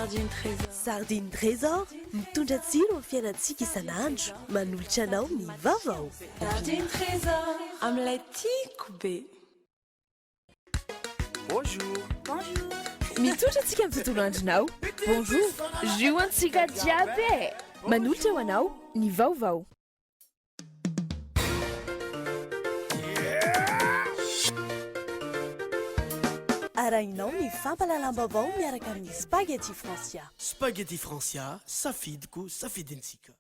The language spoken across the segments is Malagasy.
Sardine Trésor. Sardine Trésor, mitondra tsiro amin'ny fiainantsika isan'andro, manolotra anao ny vaovao. Sardine Trésor, amin'ilay tiako be. Bonjour. Bonjour. Mitondra antsika amin'ny tontolo andronao. Bonjour. Jus antsika jiaby e! Manolotra ho anao ny vaovao. Arahinao ny fampahalalam-baovao miaraka amin'ny Spaghetti Francia. Spaghetti Francia, safidiko, safidintsika.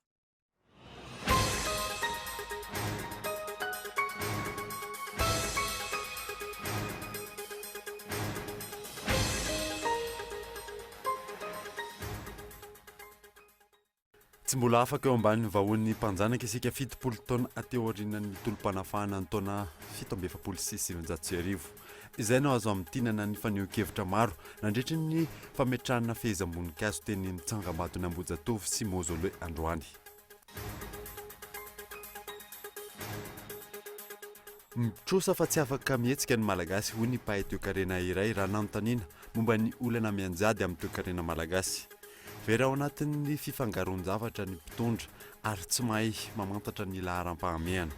Tsy mbola afaka eo ambanin'ny vahoan'ny mpanjanaka isika 70 taona aty aorianan'ny tolom-panafahana ny taona 1947. Izay no azo amintinana ny fanehoan-kevitra maro nandritry ny fametrahana fehezam-boninkazo teny Tsangambaton'Ambohijatovo sy Mausolée androany. Mitrosa fa tsy afaka mihetsika ny Malagasy, hoy ny mpahay toekarena iray raha nanontaniana momba ny olana mianjady amin'ny toekarena malagasy. Very ao anatin'ny fifangaroan-javatra ny mpitondra ary tsy mahay mamantatra ny laharam-pahamehana.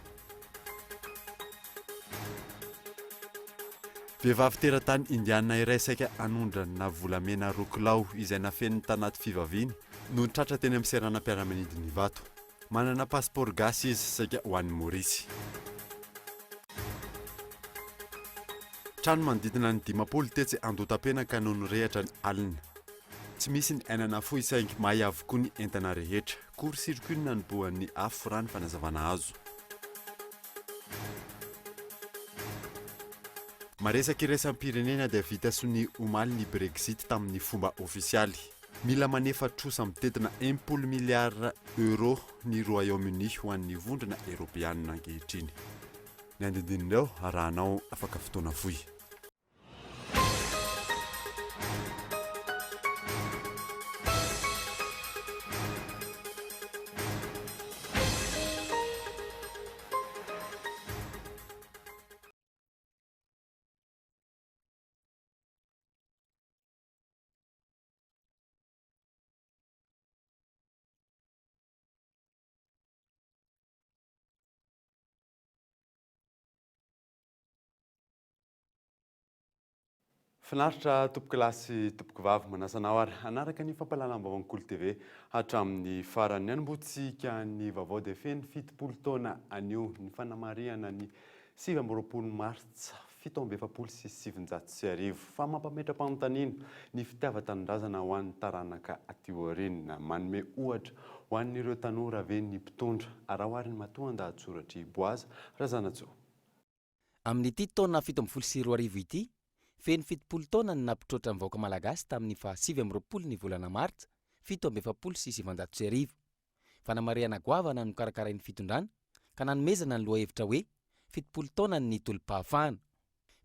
Vehivavy teratany indiana iray saika hanondrana volamena roa kilao izay nafeniny tanaty fivaviany no tratra teny amin'ny seranam-piaramanidin'Ivato. Manana pasipaoro gasy izy saika ho any Maorisy. Trano manodidina ny 50 tetsy Andohatapenaka no nirehatra ny alina. Tsy misy ny aina nafoy saingy may avokoa ny entana rehetra. Court circuit no nanibohan'ny afo raha ny fanazavana azo. Maresaka iraisam-pirenena dia vita sonia omaly ny Brexit tamin'ny fomba ofisialy. Mila manefa trosa mitentina 60 miliara euros ny Royaume-Uni ho an'ny Vondrona Eoropeanina ankehitriny. Ny andindinin'ireo arahanao afaka fotoana fohy. Finaritra tompokolahy sy tompokovavy, manasa anao ary hanaraka ny fampahalalam-baovaon'ny Kolo TV hatramin'ny farany. Ny hanombohantsika ny vaovao dia feno 70 taona anio ny fanamarihana ny 29 martsa 1947. Fa mampametra-panontaniana ny fitiavan-tanindrazana ho an'ny taranaka aty aoriana. Manome ohatra ho an'ireo tanora ve ny mpitondra? Araho ary ny matoan-dahatsoratr'i Boaza Razanatsoa. Amin'ity taona 2017 ity, feno 70 taona ny nampitroatra ny vahoaka malagasy tamin'ny faha 29 ny volana martsa 1947. Fanamarihana goavana nokarakarain'ny fitondrana ka nanomezana ny lohahevitra hoe 70 taonan'ny tolom-pahafahana.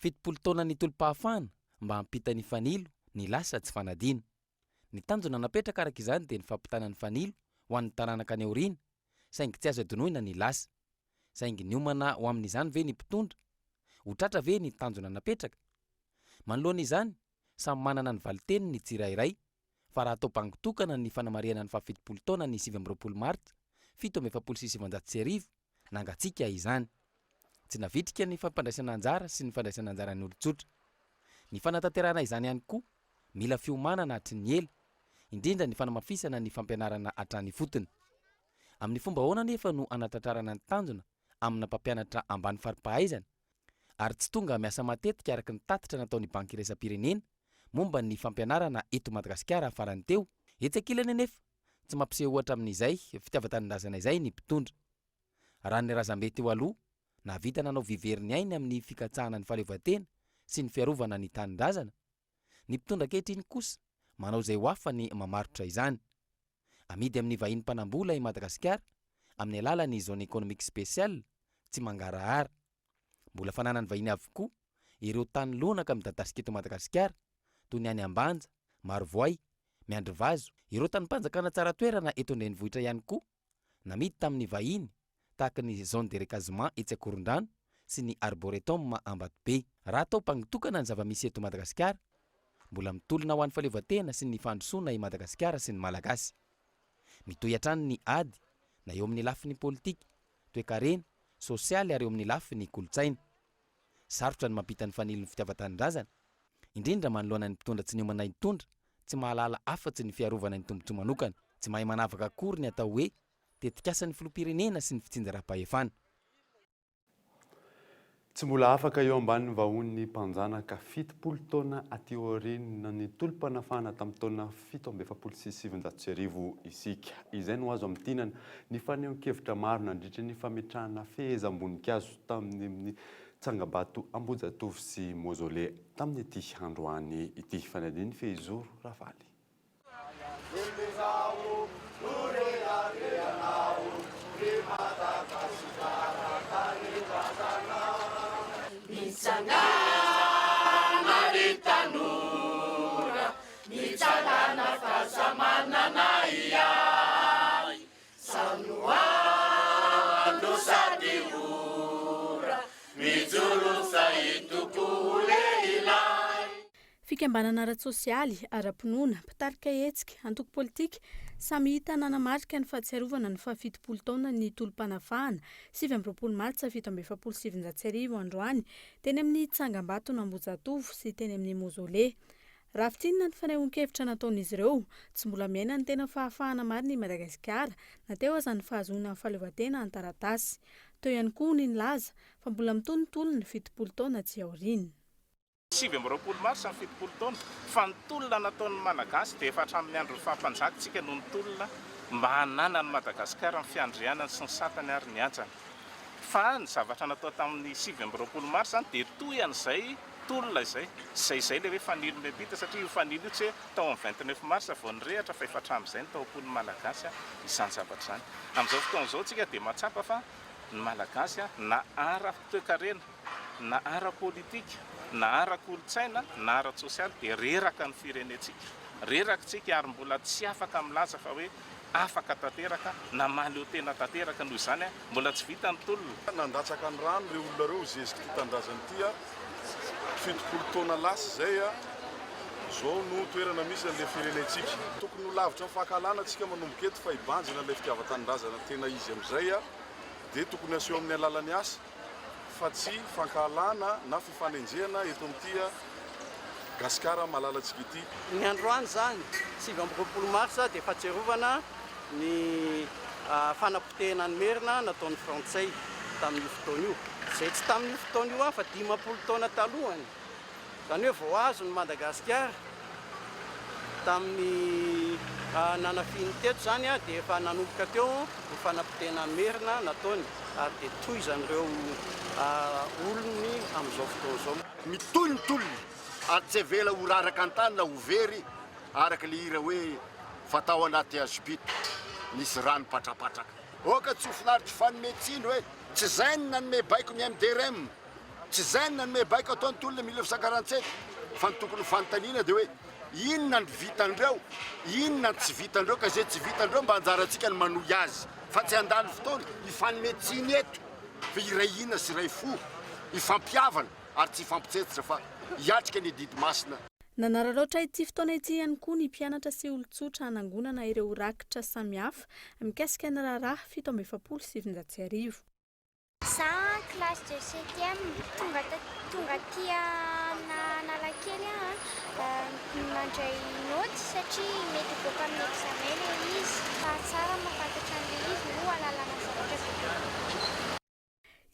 70 taonan'ny tolom-pahafahana mba hampita ny fanilo ny lasa tsy fanadino. Ny tanjona napetraka araka izany dia ny fampitana ny fanilo ho an'ny taranaka any aoriana saingy tsy azo adinoina ny lasa. Saingy niomana ho amin'izany ve ny mpitondra? Ho tratra ve ny tanjona napetraka? Manoloana izany, samy manana ny valin-teniny ny tsirairay, fa raha atao bango tokana ny fanamarihana ny fahafitopolo taona ny 29 martsa 1947, nangatsiaka izany. Tsy navitrika ny fampandraisana anjara sy ny fandraisana anjaran'ny olon-tsotra. Ny fanatanterahana izany ihany koa mila fiomanana hatry ny ela, indrindra ny fanamafisana ny fampianarana hatrany ifotony. Amin'ny fomba ahoana anefa no hanatratrarana ny tanjona amina mpampianatra ambany fari-pahaizana ary tsy tonga miasa matetika araka ny tatitra nataon'ny Banky Iraisam-pirenena momba ny fampianarana eto Madagasikara farany teo? Etsy ankilany anefa, tsy mampiseho ohatra amin'izay fitiavan-tanindrazana izay ny mpitondra. Raha ny razambe teo aloha nahavita nanao vy very ny ainy amin'ny fikatsahana ny fahaleovantena sy ny fiarovana ny tanindrazana, ny mpitondra ankehitriny kosa manao izay ho afany mamarotra izany. Amidy amin'ny vahiny mpanambola i Madagasikara amin'ny alalan'ny Zone Economique Spéciale tsy mangarahara. Mbola fananan'ny vahiny avokoa ireo tany lonaka midadasika eto Madagasikara toy ny any Ambanja, Marovoay, Miandrivazo. Ireo tanim-panjakana tsara toerana eto an-drenivohitra ihany koa namidy tamin'ny vahiny tahaka ny Zone de recasement etsy Ankorondrano sy ny Arboretum Ambatobe. Raha atao bango tokana ny zava-misy eto Madagasikara. Mbola mitolona ho an'ny fahaleovantena sy ny fandrosoana i Madagasikara sy ny Malagasy. Mitohy hatrany ny ady, na eo amin'ny lafiny politika, toekarena, sosialy ary eo amin'ny lafiny kolontsaina. Sarotra ny mampita ny fanilon'ny fitiavan-tanindrazana, indrindra manoloana ny mpitondra tsy niomana hitondra, tsy mahalala afatsy ny fiarovana ny tombontsoa manokana, tsy mahay manavaka akory ny atao hoe tetikasan'ny filoham-pirenena sy ny fitsinjaram-pahefana. Tsy mbola afaka eo ambanin'ny vahoan'ny mpanjanaka 70 taona aty aoriana ny tolom-panafahana tamin'ny taona 1947 isika. Izay no azo amintinana ny fanehoan-kevitra maro nandritra ny fametrahana fehezam-boninkazo tamin'ny tsangambato Ambohijatovo sy Mausolée tamin'ity androany ity. Fanadin'ny fehizoro Ravaly. Mitsangana ry tanora, mitsangana f'aza manana ahiahy, Izao no andro sady ora, mijoro sahy tokoa ho lehilahy. Fikambanana ara-tsosialy, ara-pinoana, mpitarika hetsika, antoko politika, samy hita nanamarika ny fahatsiarovana ny fahafitopolo taonan'ny tolom-panafahana, 29 martsa 1947 androany, teny amin'ny tsangambaton'Ambohijatovo sy teny amin'ny Mausolée. Raha fintinina ny fanehoan-kevitra nataon'izy ireo, tsy mbola miaina ny tena fahafahana marina i Madagasikara, na teo aza ny fahazoana ny fahaleovantena an-taratasy. Teo ihany koa ny nilaza fa mbola mitohy ny tolona, 70 taona aty aoriana. 29 marsa ny 70 taona, fa ny tolona nataon'ny Malagasy dia efa hatramin'ny andron'ny faha-mpanjaka tsika no nitolona mba hananan'i Madagasikara ny fiandrianany sy ny satany ary ny hajany. Fa ny zavatra natao tamin'ny 29 marsa dia toy an'izay tolona izay. Izay izay ilay hoe fanilo miampita satria io fanilo io tsy hoe tao amin'ny 29 marsa vao nirehatra fa efa hatramin'izay no tao am-pon'ny Malagasy izany zavatra izany. Amin'izao fotoana izao tsika dia mahatsapa fa ny Malagasy na ara-toekarena, na ara-politika, na ara-kolontsaina, na ara-tsosialy dia reraka ny firenentsika. Reraka isika ary mbola tsy afaka milaza fa hoe afaka tanteraka na mahaleo tena tanteraka. Noho izany, mbola tsy vita ny tolona. Nandatsaka ny rano ireo olona ireo zezik'ity tanindrazana ity 70 taona lasa izay izao no toerana misy an'ilay firenentsika. Tokony ho lavitra ny fankahalana tsika manomboka eto fa hibanjina ilay fitiavan-tanindrazana tena izy amin'izay dia tokony aseho amin'ny alalan'ny asa fa tsy fankahalana na fifanenjehana eto amin'ity Gasikara malalantsika ity. Ny androany izany, 29 marsa, dia fahatsiarovana ny fanapotehana ny Merina nataon'ny Frantsay tamin'io fotoana io. Izay tsy tamin'io fotoana io fa 50 taona talohany. Izany hoe vao azo ny Madagasikara tamin'ny nanafihiny teto izany dia efa nanomboka teo ny fanapotehana ny Merina nataony ary dia tohizan'ireo olony amin'izao fotoana izao. Mitohy ny tolona ary tsy avela ho raraka an-tany na ho very araka ilay hira hoe fa tao anaty hazom-pito nisy rano patrapatraka. Aoka tsy ho finaritry fanome tsiny hoe tsy izay no nanome baiko ny MDRM. Tsy izay no nanome baiko atao ny tolona 1947 fa ny tokony ho fanontaniana dia hoe inona ny vitan'ireo, inona ny tsy vitan'ireo ka izay tsy vitan'ireo mba anjarantsika ny manohy azy fa tsy handany fotoana hifanome tsiny eto fa hiray hina sy hiray fo, hifampihavana ary tsy hifampitsetsitra fa hiatrika ny adidy masina. Nanararaotra ity fotoana ity ihany koa ny mpianatra sy olon-tsotra hanangonana ireo rakitra samihafa mikasika ny raharaha 1947. Za classe de septième tonga tonga aty Analakely aho nandray naoty satria mety hivoaka amin'ny examen ilay izy fa tsara ny mahafantatra an'ilay izy no ahalalana zavatra bebe kokoa.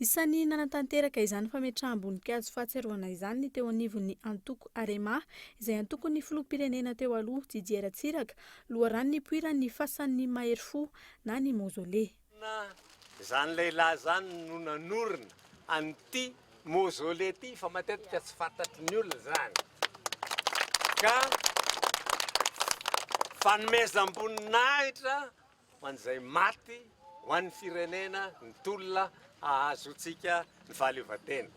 Isan'ny nanatanteraka izany fametraham-boninkazo fahatsiarovana izany ny teo anivon'ny antoko Arema, izay antokon'ny filoham-pirenena teo aloha Didier Ratsiraka, loharano nipoiran'ny fasan'ny mahery fo na ny mausolée. Izany lehilahy izany no nanorina an'ity mausolée ity fa matetika tsy fantatry ny olona izany. Ka fanomezam-boninahitra ho an'izay maty ho an'ny firenena nitolona hahazoantsika ny fahaleovantena.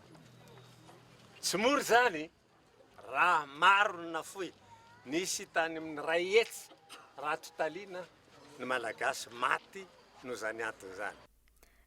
Tsy mora izany raha maro no nafoy. Nisy tany amin'ny 100 raha totaliana ny Malagasy maty noho izany antony izany.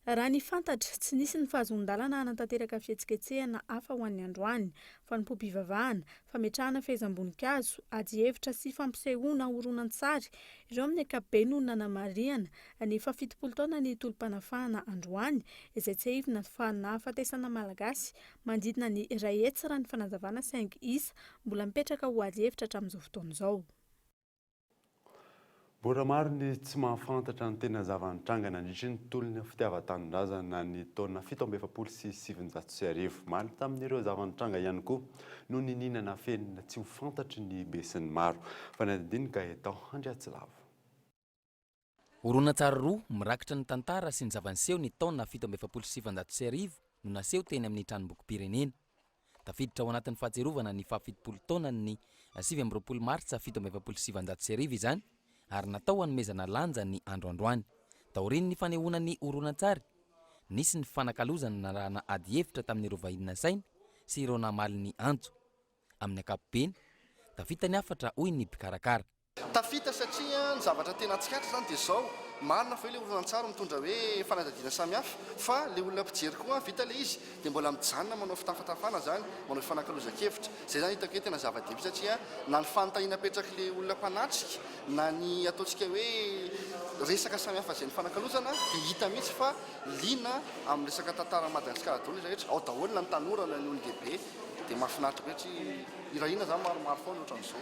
Raha ny fantatra, tsy nisy ny fahazoan-dalana hanatanteraka fihetsiketsehana hafa ho an'ny androany. Fanompoam-pivavahana, fametrahana fehezam-boninkazo, adihevitra sy fampisehoana horonantsary, ireo amin'ny ankapobeny no nanamarihana ny fahafitopolo taonan'ny tolom-panafahana androany, izay tsiahivina fa nahafatesana Malagasy manodidina ny 100 raha ny fanazavana saingy isa mbola mipetraka ho adihevitra hatramin'izao fotoana izao. Mbola maro ny tsy mahafantatra ny tena zava-nitranga nandritry ny tolona fitiavan-tanindrazana ny taona 1947. Maro tamin'ireo zava-nitranga ihany koa no niniana nafenina tsy ho fantatry ny besinimaro. Fanadihadian'i Gaëtan Andriatsilavo. Horonantsary roa mirakitra ny tantara sy ny zava-niseho ny taona 1947 no naseho teny amin'ny Tranombokim-pirenena. Tafiditra ao anatin'ny fahatsiarovana ny fahafitopolo taonan'ny 29 martsa 1947 izany ary natao hanomezana lanja ny andro androany. Taorian'ny fanehoana ny horonantsary, nisy ny fifanakalozana narahana adihevitra tamin'ireo vahiny nasaina sy ireo namaly ny antso. Amin'ny ankapobeny, tafita ny hafatra hoy ny mpikarakara. Tafita satria ny zavatra tena tsikaritra izany dia izao, marina fa hoe ilay horonantsary mitondra hoe fanadihadiana samihafa fa ilay olona mpijery koa vita ilay izy dia mbola mijanona manao fitafatafana izany, manao fifanakalozan-kevitra. Izay izany hitako hoe tena zava-dehibe satria na ny fanontaniana apetrak'ilay olona mpanatrika na ny ataontsika hoe resaka samihafa izay nifanakalozana dia hita mihitsy fa liana amin'ny resaka tantaran'i Madagasikara daholo ny rehetra, ao daholo na ny tanora na ny olon-dehibe dia mahafinaritra be satria irahina izany maromaro foana ohatran'izao.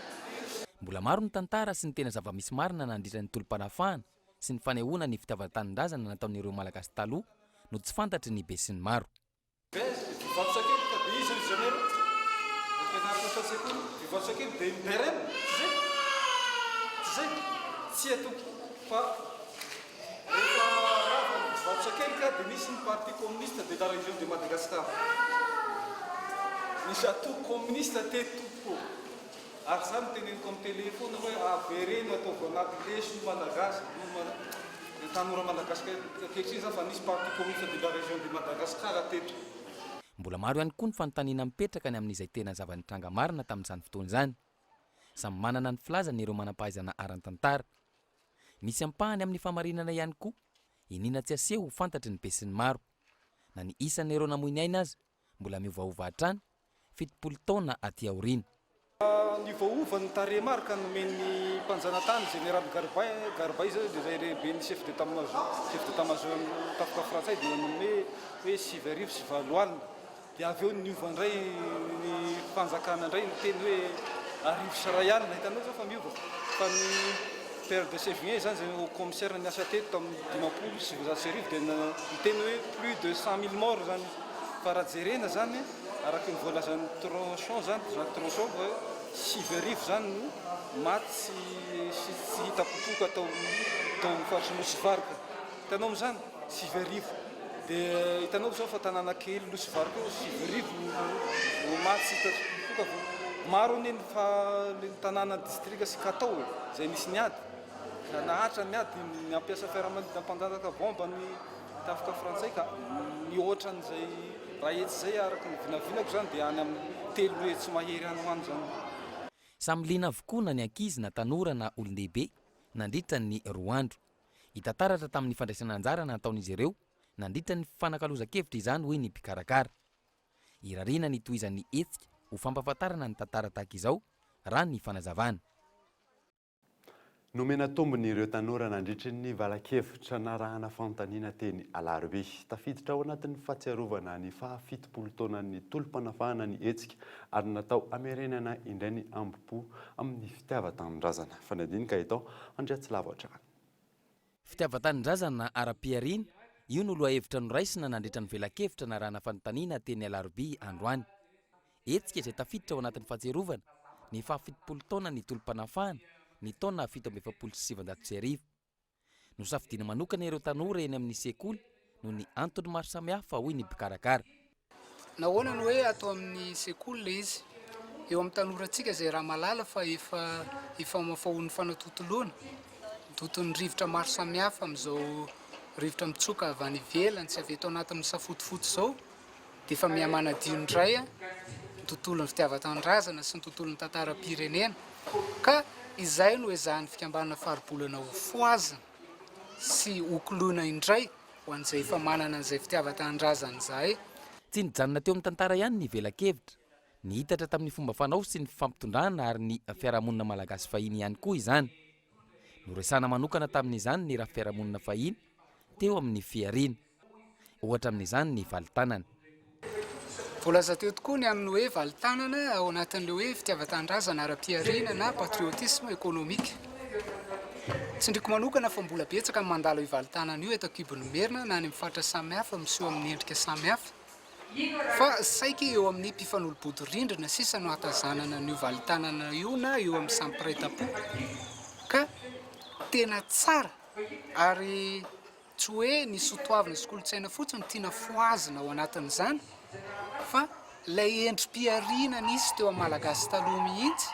Mbola maro ny tantara sy ny tena zava-misy marina nandritra ny tolom-panafahana sy ny fanehoana ny fitiavan-tanindrazana nataon'ireo Malagasy taloha no tsy fantatry ny besinimaro. Rehefa rava ny Vato-Sakelika dia nisy ny Parti Communiste de la Région de Madagascar. Nisy antoko kominista teto tompoko. Ary za no teneniko amin'ny télé foana hoe avereno ataovy anaty lesona malagasy ny tanora malagasy ankehitriny zany fa nisy Parti Communiste de la Région de Madagascar teto. Mbola maro ihany koa ny fanontaniana mipetraka ny amin'izay tena zava-nitranga marina tamin'izany fotoana izany. Samy manana ny filazany ireo manam-pahaizana ara-tantara. Misy ampahany amin'ny fahamarinana ihany koa iniana tsy aseho ho fantatry ny besinimaro. Na ny isan'ireo namoy ny aina aza mbola miovaova hatrany, 70 taona aty aoriana. Niovaova ny tarehimarika nomen'ny mpanjanatany Jeneraly Garbay, Garbay izao dia izay lehiben'ny chef d'état major, chef d'état major-n'ny tafika frantsay dia nanome hoe 890. Dia avy eo niova indray ny fanjakana indray niteny hoe 1100, hitanao zao fa miova fa ny Père de Sévigné zany izay haut commissaire niasa teto tamin'ny 1950 dia niteny hoe plus de 100 000 morts zany fa raha jerena zany araka ny voalazan'i Tronchon zany, Jacques Tronchon hoe 9000 zany no maty sy tsy hita popoka tao tao amin'ny faritry Nosy Varika, hitanao amin'izany 9000. Dia hitanao izao fa tanàna kely Nosy Varika io 9000 no maty sy hita popoka vao. Maro anie ny fa ny tanàna distrika sy katao e, izay nisy niady. Ka naharitra ny ady, nampiasa fiaramanidina mpandatsaka bomba ny tafika frantsay ka mihoatra an'izay iray hetsy izay araka ny vinavinako izany dia any amin'ny 300 mahery any ho any izany. Samy liana avokoa na ny ankizy na tanora na olon-dehibe nandritra ny roa andro. Hita taratra tamin'ny fandraisana anjara nataon'izy ireo nandritra ny fifanakalozan-kevitra izany hoy ny mpikarakara. Irariana ny hitohizan'ny hetsika ho fampahafantarana ny tantara tahaka izao raha ny fanazavana. Nomena tombony ireo tanora nandritry ny valakevitra narahana fanontaniana teny Alarobia. Tafiditra ao anatin'ny fahatsiarovana ny faha 70 taonan'ny tolom-panafahana ny hetsika ary natao hamerenana indray ny hambom-po amin'ny fitiavan-tanindrazana. Fanadihadiana Gaëtan Andriatsilavo hatrany. Fitiavan-tanindrazana ara-pihariana, io no lohahevitra noraisina nandritra ny velakevitra narahana fanontaniana teny Alarobia androany. Hetsika izay tafiditra ao anatin'ny fahatsiarovana ny faha 70 taonan'ny tolom-panafahana ny taona 1947. Nosafidiana manokana ireo tanora eny amin'ny sekoly noho ny antony maro samihafa hoy ny mpikarakara. Nahoana no hoe atao amin'ny sekoly ilay izy? Eo amin'ny tanorantsika izay raha mahalala fa efa efa mafaon'ny fanatontoloana, doton'ny rivotra maro samihafa amin'izao rivotra mitsoka avy any ivelany sy avy eto anatin'ny misafotofoto izao dia efa miha-manadio indray ny tontolon'ny fitiavan-tanindrazana sy ny tontolon'ny tantaram-pirenena ka izay no ezahan'ny fikambanana Faribolana ho fohazina sy ho koloina indray. Ho an'izay efa manana an'izay fitiavan-tanindrazana izay. Tsy nijanona teo amin'ny tantara ihany ny velakevitra. Nihitatra tamin'ny fomba fanao sy ny fifampitondrana ary ny fiarahamonina malagasy fahiny ihany koa izany. Noresahana manokana tamin'izany ny rafi-piarahamonina fahiny teo amin'ny fihariana. Ohatra amin'izany ny valintanana. Voalaza teo tokoa ny amin'ny hoe valintanana ao anatin'ilay hoe fitiavan-tanindrazana ara-pihariana na patriotisme économique. Tsindriako manokana fa mbola betsaka ny mandalo io valintanana io eto an-kibon'ny Merina na any amin'ny faritra samihafa miseho amin'ny endrika samihafa fa saiky eo amin'ny mpifanolo-bodirindrina sisa no ahatazanana an'io valintanana io na eo amin'ny samy mpiray tampo ka tena tsara ary Tsy hoe ny soatoavina sy kolontsaina fotsiny no tiana fohazina ao anatin'izany fa ilay endri-pihariana nisy teo amin'ny Malagasy taloha mihitsy,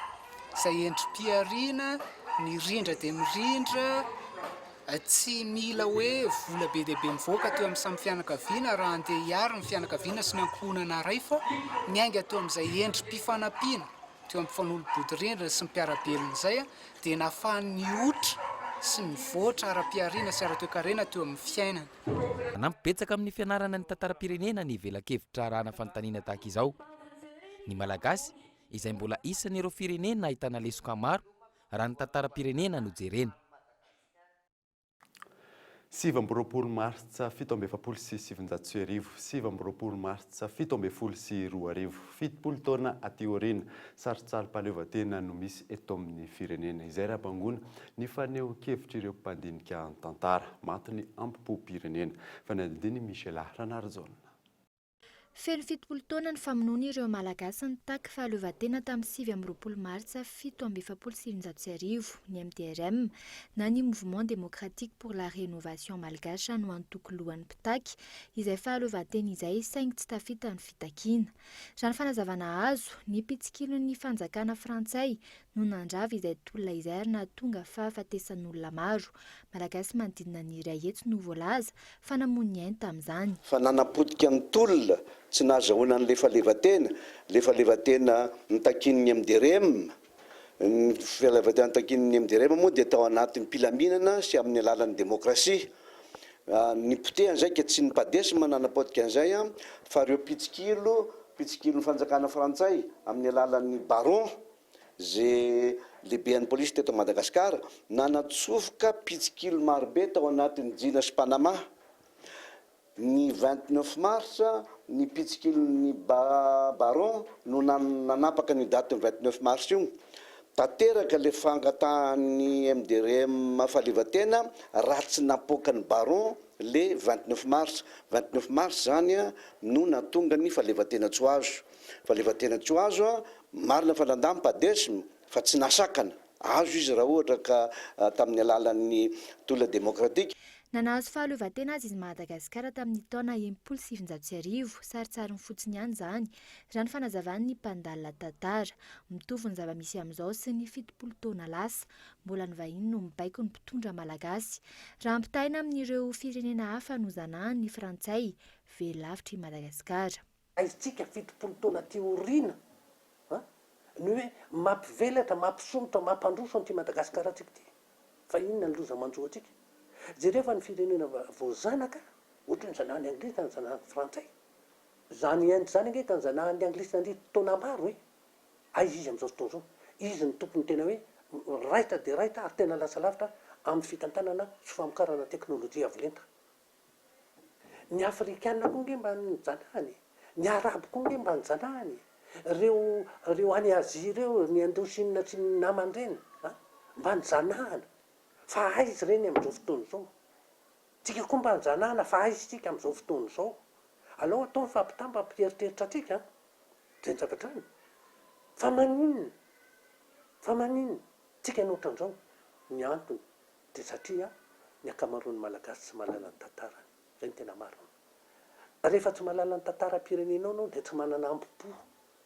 izay endri-pihariana nirindra dia mirindra, tsy mila hoe vola be dia be mivoaka teo amin'ny samy fianakaviana raha handeha hiary ny fianakaviana sy ny ankohonana iray fa niainga teo amin'izay endri-pifanampiana teo amin'ny mpifanolo-bodirindrina sy ny mpiara-belona izay dia nahafahany nihoitra sy nivoatra ara-pihariana sy ara-toekarena teo amin'ny fiainany. Manampy betsaka amin'ny fianarana ny tantaram-pirenena ny velakevitra arahana fanontaniana tahaka izao. Ny Malagasy, izay mbola isan'ireo firenena ahitana lesoka maro raha ny tantaram-pirenena no jerena. 29 martsa 1947, 29 martsa 2017, 70 taona aty aoriana, sarintsarim-pahaleovantena no misy eto amin'ny firenena. Izay raha bangoina ny fanehoan-kevitr'ireo mpandinika tantara. Maty ny ambopo-pirenena. Fanadihadian'i Michela Ranarijaona. Feno 70 taona ny famonoana ireo Malagasy nitaky fahaleovantena tamin'ny 29 martsa 1947, ny MDRM, na ny Mouvement Démocratique pour la Rénovation Malgache no antoko lohan'ny mpitaky izay fahaleovantena izay saingy tsy tafita ny fitakiana. Raha ny fanazavana azo, ny mpitsikilon'ny fanjakana frantsay no nandrava izay tolona izay ary nahatonga fahafatesan'olona maro. Malagasy manodidina ny 100 no voalaza fa namoy ny ainy tamin'izany. Fa nanapotika ny tolona tsy nahazahoana ny lefalevatena, lefalevatena nitakian'ny MDRM, ny fahaleovantena nitakian'ny MDRM moa dia tao anatin'ny pilaminana sy amin'ny alalan'ny demokrasia. Ny potehana izay ka tsy ny Padesm nanapotika an'izay fa ireo mpitsikilo, mpitsikilon'ny fanjakana frantsay amin'ny alalan'ny baron ze lehibean'ny polisy teto Madagascar nanatsofoka mpitsikilo marobe tao anatin'ny Jina sy Panama. Ny 29 mars ny mpitsikilon'ny Baron no nanapaka an'io datin'ny 29 mars io. Tanteraka le fangatahan'ny MDRM fahaleovantena raha tsy napoakan'ny Baron le 29 mars. 29 mars zany no nahatonga ny fahaleovantena tsy ho azo. Fahaleovantena tsy ho azo Marina fa nandà ny Padesm fa tsy nasakana. Azo izy raha ohatra ka tamin'ny alalan'ny tolona demokratika. Nanahazo fahaleovantena aza izy Madagasikara tamin'ny taona 1960. Sarintsariny fotsiny ihany izany, raha ny fanazavan'ny mpandalina tantara. Mitovy ny zava-misy amin'izao sy ny 70 taona lasa. Mbola ny vahiny no mibaiko ny mpitondra malagasy. Raha ampitahaina amin'ireo firenena hafa nozanahan'ny frantsay, very lavitra i Madagasikara. Haintsika 70 taona aty aoriana an, ny hoe mampivelatra, mampisondrotra, mampandroso an'ity Madagasikarantsika ity. Fa inona ny loza manjo antsika? Jereo fa ny firenena voazanaka, ohatra hoe ny zanahan'ny anglisy na ny zanahan'ny frantsay. Izany Inde izany ange ka ny zanahan'ny anglisy nandritra taona maro e! Aiza izy amin'izao fotoana izao? Izy no tompony tena hoe raitra dia raitra ary tena lasa lavitra amin'ny fitantanana sy famokarana teknolojia avo lenta. Ny afrikana koa nge mba nojanahany e! Ny arabo koa nge mba nojanahany e! Reo reo any Asie reo, ny Indochine sy ny namany reny an! Mba nojanahana! Fa aiza ireny amin'izao fotoana izao? Tsika koa mba nojanahana fa aiza isika amin'izao fotoana izao? Alao atao ny fampitaha mba hampieritreritra antsika an! Zay ny zavatra any! Fa maninona? Fa maninona? Tsika no ohatran'izao? Ny antony Dia satria ny ankamaroan'ny Malagasy tsy mahalala ny tantarany. Izay no tena marina. Rehefa tsy mahalala ny tantaram-pirenenao ianao dia tsy manana ambo-po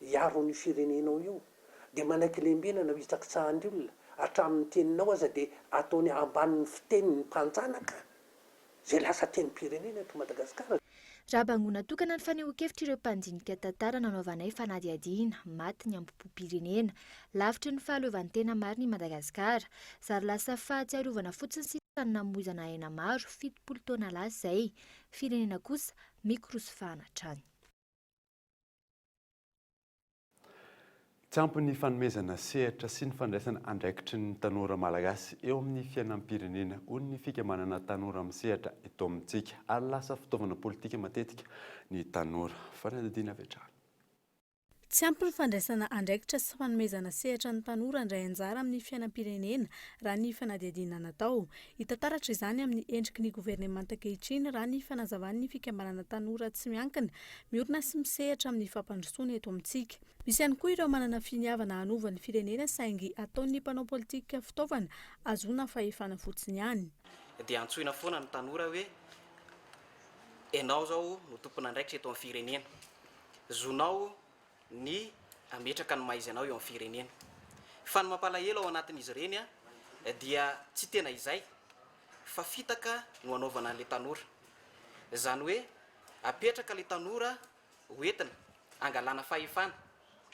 hiaro an'io firenenao io. Dia manaiky lembenana ho hitsakitsahan'ny olona. Hatramin'ny teninao aza dia ataony ambanin'ny fitenin'ny mpanjanaka izay lasa tenim-pirenena eto Madagasikara. Raha bangoina tokana ny fanehoan-kevitr'ireo mpandinika tantara nanaovanay fanadihadiana, maty ny ambompom-pirenena. Lavitry ny fahaleovantena marina i Madagasikara. Zary lasa fahatsiarovana fotsiny sisa. no namoizana aina maro 70 taona lasa izay, firenena kosa mikorosofahana hatrany. Tsy ampy ny fanomezana sehatra sy ny fandraisana andraikitry ny tanora malagasy eo amin'ny fiainam-pirenena, hoy ny fikambanana Tanora Misehatra eto amintsika, ary lasa fitaovana politika matetika ny tanora. Fanadihadiana avy hatrany. Tsy ampy ny fandraisana andraikitra sy fanomezana sehatra ny tanora handray anjara amin'ny fiainam-pirenena, raha ny fanadihadiana natao. Hita taratra izany amin'ny endriky ny governemanta ankehitriny, raha ny fanazavan'ny fikambanana Tanora Tsy Miankina, miorina sy misehatra amin'ny fampandrosoana eto amintsika. Misy ihany koa ireo manana finiavana hanova ny firenena saingy ataon'ny mpanao politika fitaovana ahazoana fahefana fotsiny ihany. Dia antsoina foana ny tanora hoe ianao izao no tompon'andraikitra eto amin'ny firenena. Zonao ny hametraka ny maha izy anao eo amin'ny firenena. Fa ny mampalahelo ao anatin'izy ireny dia tsy tena izay fa fitaka no anaovana an'ilay tanora. Izany hoe apetraka ilay tanora ho entina hangalana fahefana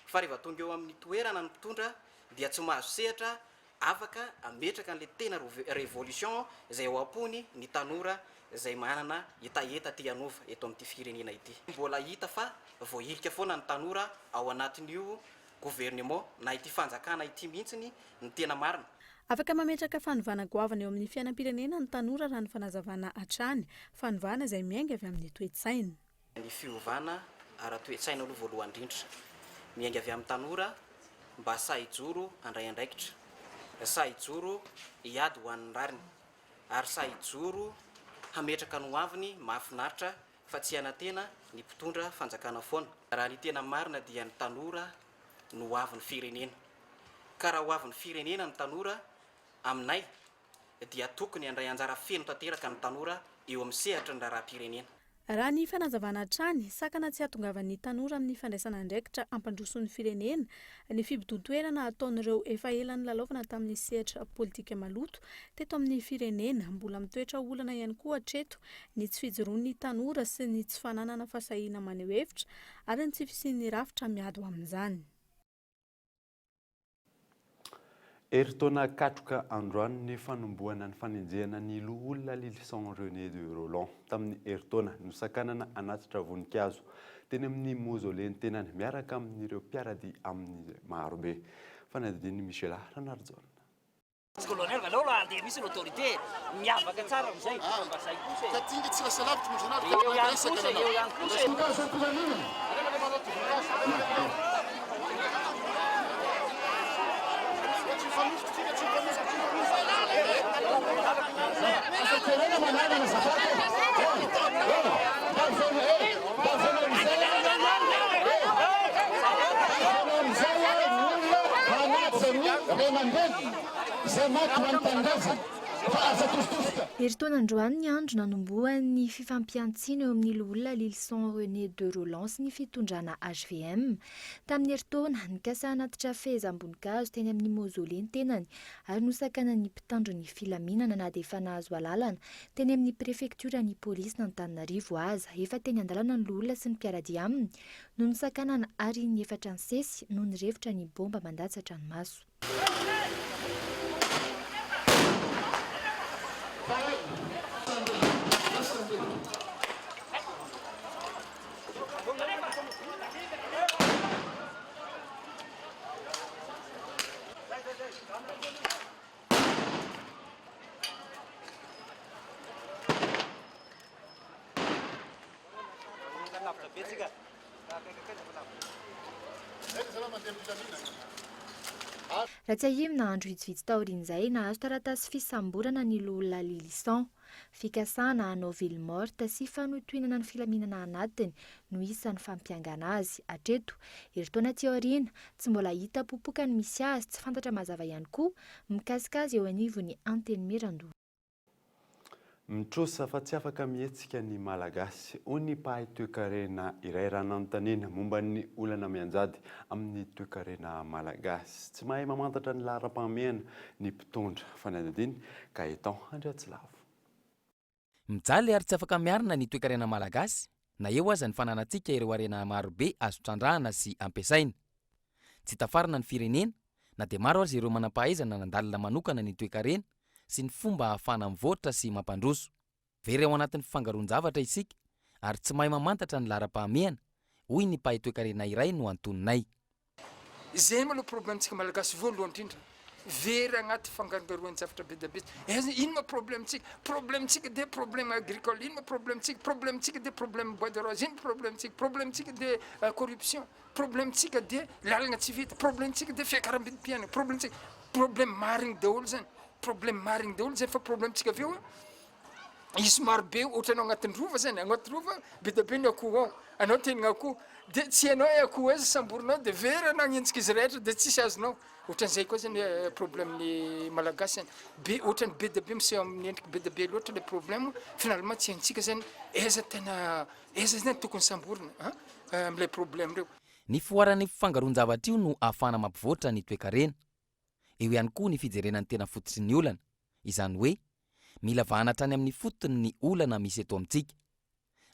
fa rehefa tonga eo amin'ny toerana ny mpitondra dia tsy mahazo sehatra afaka hametraka an'ilay tena révolution izay ao am-pony ny tanora izay manana hetaheta te hanova eto amin'ity firenena ity. Mbola hita fa voahilika foana ny tanora ao anatin'io gouvernement na ity fanjakana ity mihitsy ny tena marina. Afaka mametraka fanovana goavana eo amin'ny fiainam-pirenena ny tanora raha ny fanazavana hatrany, fanovana izay miainga avy amin'ny toe-tsaina. Ny fiovana ara-toe-tsaina aloha voalohany indrindra. Miainga avy amin'ny tanora mba sahy hijoro handray andraikitra, sahy hijoro hiady ho an'ny rariny ary sahy hijoro hametraka ny hoaviny mahafinaritra fa tsy hanantena ny mpitondra fanjakana foana. Raha ny tena marina dia ny tanora no hoavin'ny firenena. Ka raha hoavin'ny firenena ny tanora, aminay, dia tokony handray anjara feno tanteraka ny tanora eo amin'ny sehatry ny raharaham-pirenena. Raha ny fanazavana hatrany, sakana tsy hahatongavan'ny tanora amin'ny fandraisana andraikitra hampandroso ny firenena ny fibodoan-toerana ataon'ireo efa ela nilalaovana tamin'ny sehatra politika maloto teto amin'ny firenena. Mbola mitoetra ho olana ihany koa hatreto ny tsy fijoroan'ny tanora sy ny tsy fananana fahasahiana maneho hevitra ary ny tsy fisian'ny rafitra miady ho amin'izany. Herintaona katroka androany ny fanombohana ny fanenjehana ny loholona Lylison René de Rolland. Tamin'ny herintaona, nosakanana hanatitra voninkazo teny amin'ny mausolée ny tenany miaraka amin'ireo mpiara-dia aminy marobe. Fanadihadian'i Michela Ranarijaona. Colonel aleo raha andeha misy l'autorité miavaka tsara amizay fa mba zay kosa e. Ka ty nge tsy lasa lavitra moa zany Eo ihany kosa e, eo ihany kosa e. Herintaona androany ny andro nanombohan'ny fifampihantsiana eo amin'ny loholona Lylison René de Rolland sy ny fitondrana hvm. Tamin'ny herintaona, nikasa hanatitra fehezam-boninkazo teny amin'ny mausolée ny tenany ary nosakanan'ny mpitandro ny filaminana na dia efa nahazo alalana teny amin'ny prefektioran'ny polisin'Antananarivo aza. Efa teny an-dalana ny loholona sy ny mpiara-dia aminy no nosakanana ary in'efatra nisesy no nirefotra ny baomba mandatsa-dranomaso. Raha tsiahivina, andro vitsivitsy taorian'izay, nahazo taratasy fisamborana ny loholona Lylison. Fikasana hanao ville morte sy fanotohinana ny filaminana anatiny no isan'ny fampiangana azy. Hatreto, herintaona aty aoriana, tsy mbola hita popoka ny misy azy, tsy fantatra mazava ihany koa mikasika azy eo anivon'ny Antenimierandoholona. Mitrosa fa tsy afaka mihetsika ny Malagasy, hoy ny mpahay toekarena iray raha nanontaniana momba ny olana mianjady amin'ny toekarena malagasy. Tsy mahay mamantatra ny laharam-pahamehana ny mpitondra. Fanadihadiana, Gaëtan Andriatsilavo. Mijaly ary tsy afaka miarina ny toekarena malagasy na eo aza ny fananantsika ireo harena marobe azo trandrahana sy ampiasaina. Tsy tafarina ny firenena na dia maro aza ireo manampahaizana nandalina manokana ny toekarena. sy ny fomba ahafahana mivoatra sy mampandroso. Very ao anatin'ny fifangaroan-javatra isika ary tsy mahay mamantatra ny laharam-pahamehana, hoy ny mpahay toekarena iray no antoninay. Izay aloha problème-tsika malagasy voalohany indrindra, very agnaty fangarongaroan-javatra be dia be. Aiza, ino ma problème-tsika? Problème-tsika dia problème agricole, ino ma problème-tsika? Problème-tsika dia problème bois de rose, ino problème-tsika? Problème-tsika dia corruption, problème-tsika dia lalagna tsy vita, problème-tsika dia fiakaram-bidim-piainana, problème-tsika, problème marigny daholo zany, problème marigny daholo zay fa problème-tsika avy eo Hisy maro be ohatra anao agnatin'ny rova zany, agnaty rova be dia be ny akoho ao, anao te hihinagna akoho de tsy hainao hoe akoho aiza samborinao de very anao agnenjika izy rehetra de tsisy azonao, ohatran'izay koa zany problème-n'ny malagasy zany, be ohatran'ny be dia be miseho amin'ny endriky be dia be loatra le problème, finalement tsy haintsika zany aiza tena aiza zany tokony samborina an am'ilay problème reo. Ny fihoaran'ny fifangaroan-javatra io no ahafahana mampivoatra ny toekarena. Eo ihany koa ny fijerena ny tena fototry ny olana, izany hoe mila vahana hatrany amin'ny fotony ny olana misy eto amintsika.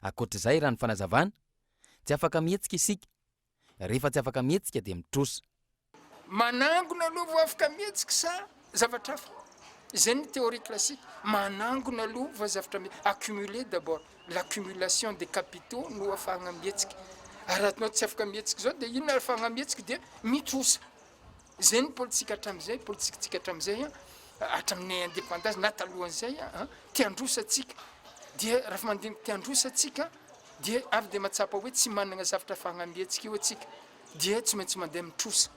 Ankoatra izay, raha ny fanazavana, tsy afaka mihetsika isika. Rehefa tsy afaka mihetsika dia mitrosa. Manangona aloha vao afaka mihetsika sa zavatra hafa? Izay ny théorie classique, manangona aloha vao zavatra mi-, accumuler d'abord, l'accumulation des capitaux no ahafahana mihetsika. Ary raha anao tsy afaka mihetsika izao dia inona ahafahana mihetsika dia mitrosa. Zay ny politika hatramin'izay, politikantsika hatramin'izay an, hatramin'ny indépendance na talohan'izay an, te handroso antsika, dia raha mandinika te handroso antsika dia avy dia mahatsapa hoe tsy manana zavatra ahafahana mihetsika eo antsika, dia tsy maintsy mandeha mitrosa.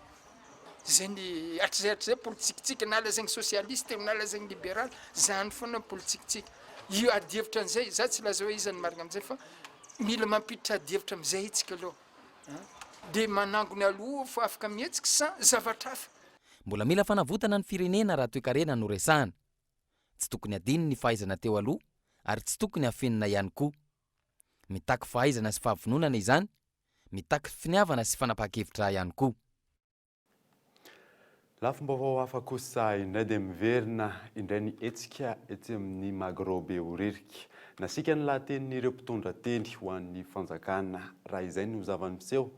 Zay ny hatrizay hatrizay politikantsika na lazaigny socialiste na lazaigny libéral, zany foana ny politikantsika. Io adihevitra an'izay, za tsy hilaza hoe iza no marina amin'izay fa mila mampiditra adihevitra amin'izay isika aloha. Dia manangona aloha fa afaka mihetsika sa zavatra hafa? Mbola mila fanavotana ny firenena raha toekarena no resahana. Tsy tokony hadino ny fahaizana teo aloha ary tsy tokony hafenina ihany koa. Mitaky fahaizana sy fahavononana izany, mitaky finiavana sy fanapahan-kevitra ihany koa. Lafim-baovao hafa kosa indray dia miverina indray ny hetsika etsy amin'ny Magro Behoririka. Nasiaka ny lahatenin'ireo mpitondra teny ho an'ny fanjakana raha izay no zava-miseho.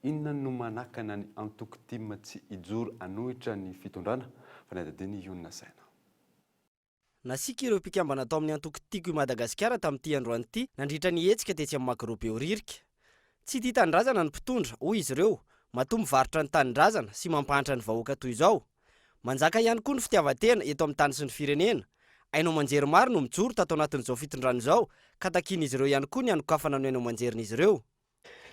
Inona no manakana ny antoko tim tsy hijoro hanohitra ny fitondrana? Fanadihadiana i Honina Saina. Nasiaka ireo mpikambana tao amin'ny antoko Tiako i Madagasikara tamin'ity androany ity nandritra ny hetsika tetsy amin'ny Magro Behoririka. Tsy tia tanindrazana ny mpitondra, hoy izy ireo, matoa mivarotra ny tanindrazana sy mampahantra ny vahoaka toy izao. Manjaka ihany koa ny fitiavan-tena eto amin'ny tany sy ny firenena. Haino aman-jery maro no mijoro tato anatin'izao fitondrana izao ka takian'izy ireo ihany koa ny hanokafana ny haino aman-jerin'izy ireo.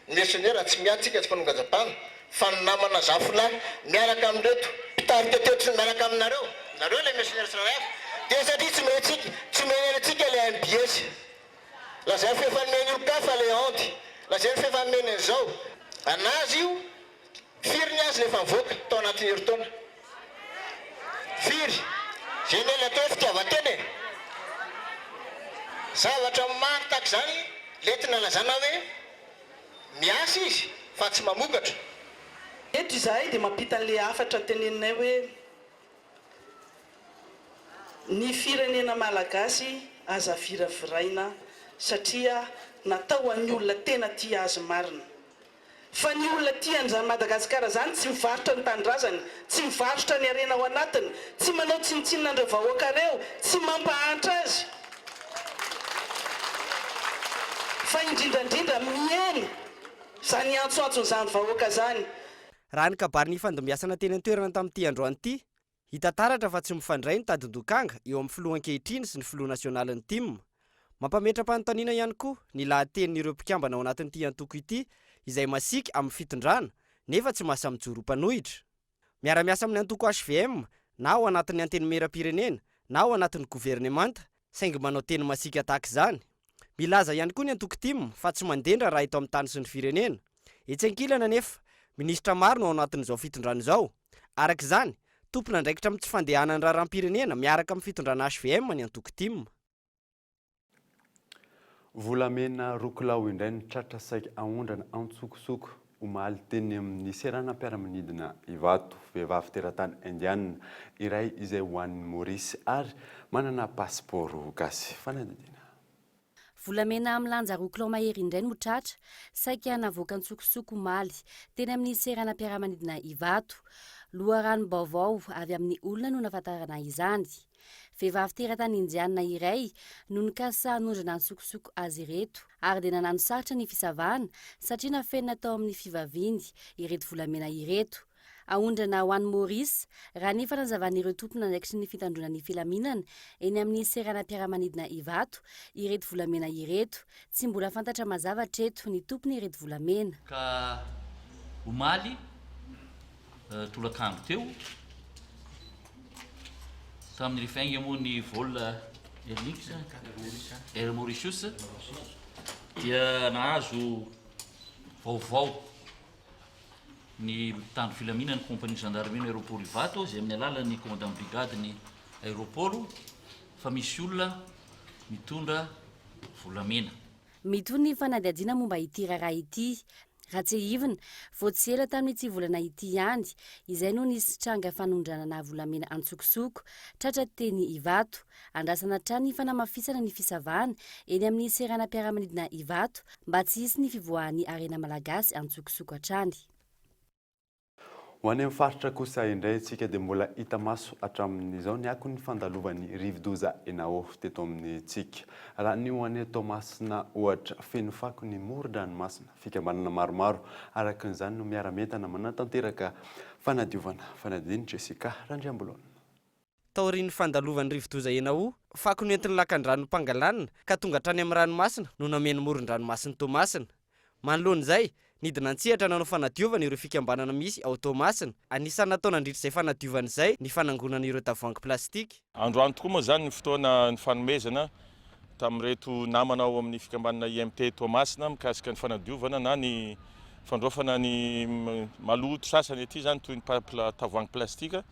Ny mercenaires tsy miady tsika tsy mpanongajapana fa ny namana zafilahy miaraka amin'ireto mpitarika teto sy ny miaraka aminareo, nareo ilay mercenaires tsirairay avy, dia satria tsy omentsika, tsy omeny antsika ilay MBS. Lazainy fa efa nomeny olon-kafa ilay Ande, lazainy fa efa nomeny an'izao. Anazy io, Firy ny azy no efa nivoaka tao anatin'ny herintaona? Firy? Izay anie ilay atao hoe fitiavan-tena e! Zavatra maro tahaka izany ilay entina ilazana hoe miasa izy fa tsy mamokatra. Eto izahay dia mampita an'ilay hafatra teneninay hoe ny firenena malagasy aza viraviraina satria natao ho an'ny olona tena tia azy marina. Fa ny olona tia an'izany Madagasikara izany tsy mivarotra ny tanindrazany, tsy mivarotra ny harena ao anatiny, tsy manao tsinontsinona an'ireo vahoaka ireo, tsy mampahantra azy, fa indrindra indrindra miheno izany antsoantson'izany vahoaka izany. Raha ny kabary nifandimbiasana teny an-toerana tamin'ity androany ity, Hita taratra fa tsy mifandray ny tadin-dokanga eo amin'ny filoha ankehitriny sy ny filoha nasionalin'ny tim. Mampametra-panontaniana ihany koa ny lahatenin'ireo mpikambana ao anatin'ity antoko ity izay masiaka amin'ny fitondrana nefa tsy mahasahy mijoro ho mpanohitra. Miara-miasa amin'ny antoko hvm na ao anatin'ny antenimieram-pirenena na ao anatin'ny governemanta saingy manao teny masiaka tahaka izany. Milaza ihany koa ny antoko tim fa tsy mandendra raha eto amin'ny tany sy ny firenena. Etsy ankilany anefa, minisitra maro no ao anatin'izao fitondrana izao. Araka izany, tompon'andraikitra amin'ny tsy fandehanan'ny raharaham-pirenena miaraka amin'ny fitondrana hvm ny antoko tim. Volamena roa kilao indray no tratra saika aondrana antsokosoko omaly teny amin'ny seranam-piaramanidina Ivato. Vehivavy teratany indiana iray izay ho an'i Maurice ary manana pasipaoro gasy. Fanadihadiana. Volamena milanja roa kilao mahery indray no tratra, saika navoaka an-tsokosoko omaly, teny amin'ny seranam-piaramanidina Ivato. Loharanom-baovao avy amin'ny olona no nahafantarana izany. Vehivavy teratany indianina iray no nikasa hanondrana antsokosoko azy ireto ary dia nanano sarotra ny fisavana satria nafenina tao amin'ny fivaviany ireto volamena ireto. Aondrana ho any Maurice, raha ny fanazavan'ireo tompon'andraikitry ny fitandroana ny filaminana eny amin'ny seranam-piaramanidina Ivato ireto volamena ireto. Tsy mbola fantatra mazava hatreto ny tompon'ireto volamena. Ka omaly tolakandro teo, tamin'ny rehefa ainga moa ny vol Airlink, Air Mauritius, dia nahazo vaovao ny mpitandro filaminana ny compagnie gendarmerie ny aéroport Ivato izay amin'ny alalan'ny commandant brigade ny aéroport fa misy olona mitondra volamena. Mitohy ny fanadihadiana momba ity raharaha ity. Raha tsiahivina, vao tsy ela tamin'ity volana ity ihany izay no nisy tranga fanondranana volamena antsokosoko tratra teny Ivato. Andrasana hatrany ny fanamafisana ny fisavana eny amin'ny seranam-piaramanidina Ivato mba tsy hisy ny fivoahan'ny harena malagasy antsokosoko hatrany. Ho any amin'ny faritra kosa indray isika dia mbola hita maso hatramin'izao ny akon'ny fandalovan'ny rivodoza Enawo teto amintsika. Raha ny ho any Toamasina ohatra, feno fako ny moron-dranomasina. Fikambanana maromaro araka izany no miara-mientana manatanteraka fanadiovana. Fanadihadian'i Jessica Randriambololona. Taorian'ny fandalovan'ny rivodoza Enawo, fako nentin'ny lakandrano Pangalana ka tonga hatrany amin'ny ranomasina no nameno moron-dranomasin'i Toamasina. Manoloana izay, nidina an-tsehatra nanao fanadiovana ireo fikambanana misy ao Toamasina. Anisan'ny natao nandritra izay fanadiovana izay ny fanangonana ireo tavoahangy plastika. Androany tokoa moa izany ny fotoana nifanomezana tamin'ireto namana ao amin'ny fikambanana IMT Toamasina mikasika ny fanadiovana na ny fandraofana ny maloto sasany aty izany toy ny tavoahangy plastika.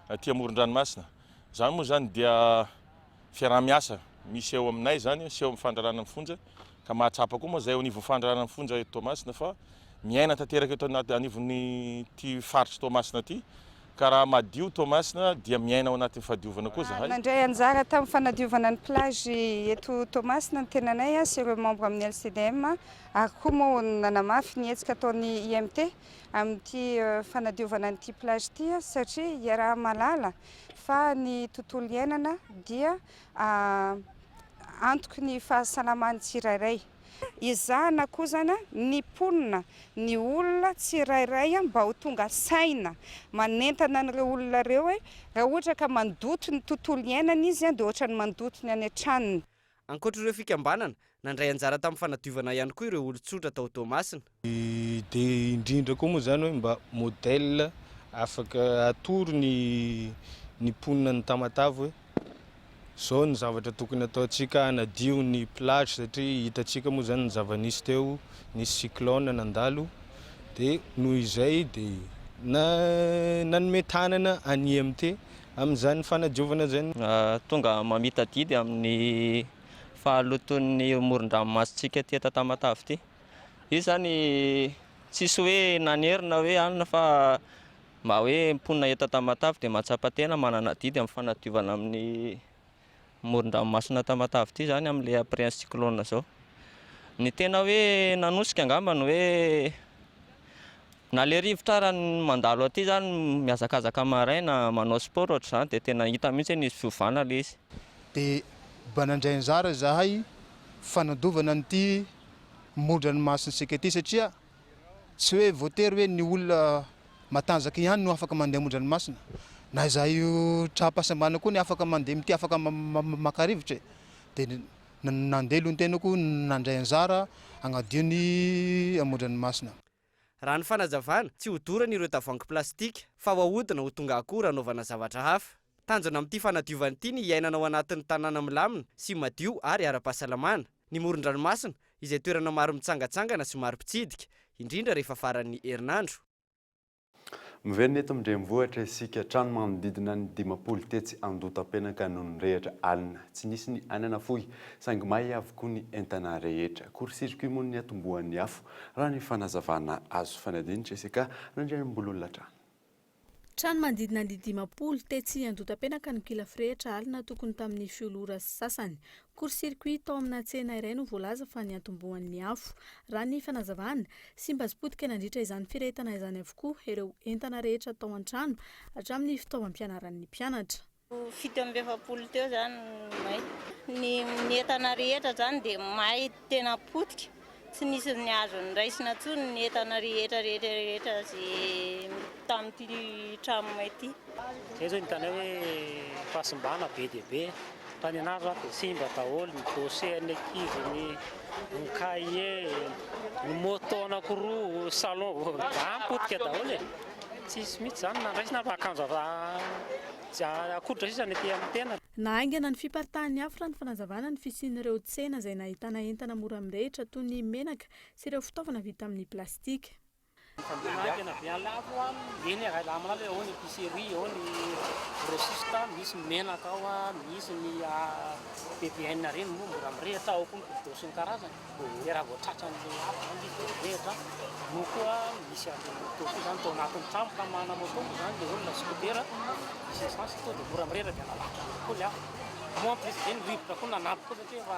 aty amoron-dranomasina. Izany moa izany dia fiaraha-miasa misy eo aminay izany sy eo amin'ny fandrarana ny fonja ka mahatsapa koa moa izay eo anivon'ny fandrarana ny fonja eto Toamasina fa miaina tanteraka eto anaty anivon'ity faritr'i Toamasina ity ka raha madio Toamasina dia miaina ao anatin'ny fahadiovana koa zahay. Nandray anjara tamin'ny fanadiovana ny plage eto Toamasina ny tenanay sy ireo membre amin'ny LCDM ary koa moa nanamafy ny hetsika ataon'ny IMT amin'ity fanadiovana an'ity plage ity satria iaraha-mahalala fa ny tontolo iainana dia antoky ny fahasalaman'ny tsirairay. Ezahana koa izany ny mponina, ny olona tsirairay mba ho tonga saina manentana an'ireo olona ireo hoe raha ohatra ka mandoto ny tontolo iainana izy dia ohatran'ny mandoto ny any an-tranony. Ankoatra ireo fikambanana, nandray anjara tamin'ny fanadiovana ihany koa ireo olon-tsotra tao Toamasina. Dia indrindra koa moa izany hoe mba modèle afaka atoro ny ny mponina ny Tamatave hoe izao ny zavatra tokony ataontsika hanadio ny plage satria hitantsika moa izany ny zava-nisy teo, nisy cyclone nandalo dia noho izay dia nanome tanana an'i IMT Amin'izany fanadiovana izany. Tonga mamita adidy amin'ny fahalotoan'ny moron-dranomasintsika aty Tamatave ity. Io izany tsisy hoe nanery na hoe anona fa mba hoe mponina eto Tamatave dia mahatsapa tena manana adidy amin'ny fanadiovana amin'ny moron-dranomasina Tamatave ity izany amin'ilay après ny cyclone izao. Ny tena hoe nanosika angamba ny hoe na ilay rivotra ara ny mandalo aty izany mihazakazaka maraina manao sport ohatr'izany dia tena hita mihitsy hoe nisy fiovana ilay izy. Dia mba nandray anjara izahay fanadovana an'ity moron-dranomasintsika ity satria Tsy hoe voatery hoe ny olona matanjaka ihany no afaka mandeha amoron-dranomasina. Na izahay tra-pahasembanana koa anie afaka mandeha mitia, afaka maka rivotra e. Dia nandeha aloha ny tenako nandray anjara hagnadio ny amoron-dranomasina. Raha ny fanazavana, tsy hodorana ireo tavoahangy plastika fa ho ahodina ho tonga akora hanaovana zavatra hafa. Tanjona amin'ity fanadiovana ity ny hiainana ao anatin'ny tanàna milamina sy madio ary ara-pahasalamana. Ny moron-dranomasina, izay toerana maro mitsangantsangana sy maro mpitsidika, indrindra rehefa faran'ny herinandro. Miverina eto amin-drenivohitra isika, trano manodidina ny 50 tetsy Andohatapenaka no nirehitra alina. Tsy nisy ny aina nafoy, saingy may avokoa ny entana rehetra. Court-circuit moa no niatombohan'ny afo, raha ny fanazavana azo. Fanadin'i Jessica Randrianimbololona hatrany. Trano manodidina ny 50 tetsy Andotapenaka no kila firehitra alina tokony tamin'ny folo ora sy sasany. Court circuit tao amina tsena iray no voalaza fa niantombohan'ny afo. Raha ny fanazavana, simba sy potika nandritra izany firehetana izany avokoa ireo entana rehetra tao an-trano hatramin'ny fitaovam-pianaran'ny mpianatra. 47 teo zany no may. Ny ny entana rehetra zany dia may tena potika. Tsy nisy ny azo noraisina intsony ny entana rehetra rehetra rehetra izay tamin'ity trano may ity. Izay zao hitanay hoe fahasimbana be dia be. Raha ny anahy zao dia simba daholo ny dossier an'ny ankizy, ny ny cahier, ny moto anankiroa, salon, dahalo potika daholo e. Tsisy mihitsy izany na raisina fa akanjo akotra sisa ny aty amin'ny tena. Nahaingana ny fiparitahan'ny afo raha ny fanazavana ny fisian'ireo tsena izay nahitana entana mora mirehitra toy ny menaka sy ireo fitaovana vita amin'ny plastika. Tena be any lafo an, eny e, raha aminà aloha ao ny épicerie, ao ny grossiste, misy ny menaka ao, misy ny BBN ireny moa mora mirehitra, ao koa ny pidô sy ny karazany, dia raha vao tratran'ilay afo izany izy dia mirehitra, moa koa misy an'ilay moto koa izany tao anatin'ny trano ka manana moto moa izany ilay olona, scooter, misy essence tonga dia mora mirehitra dia nalaka koa ilay afo, moa en plus be ny rivotra koa nanampy koa satria efa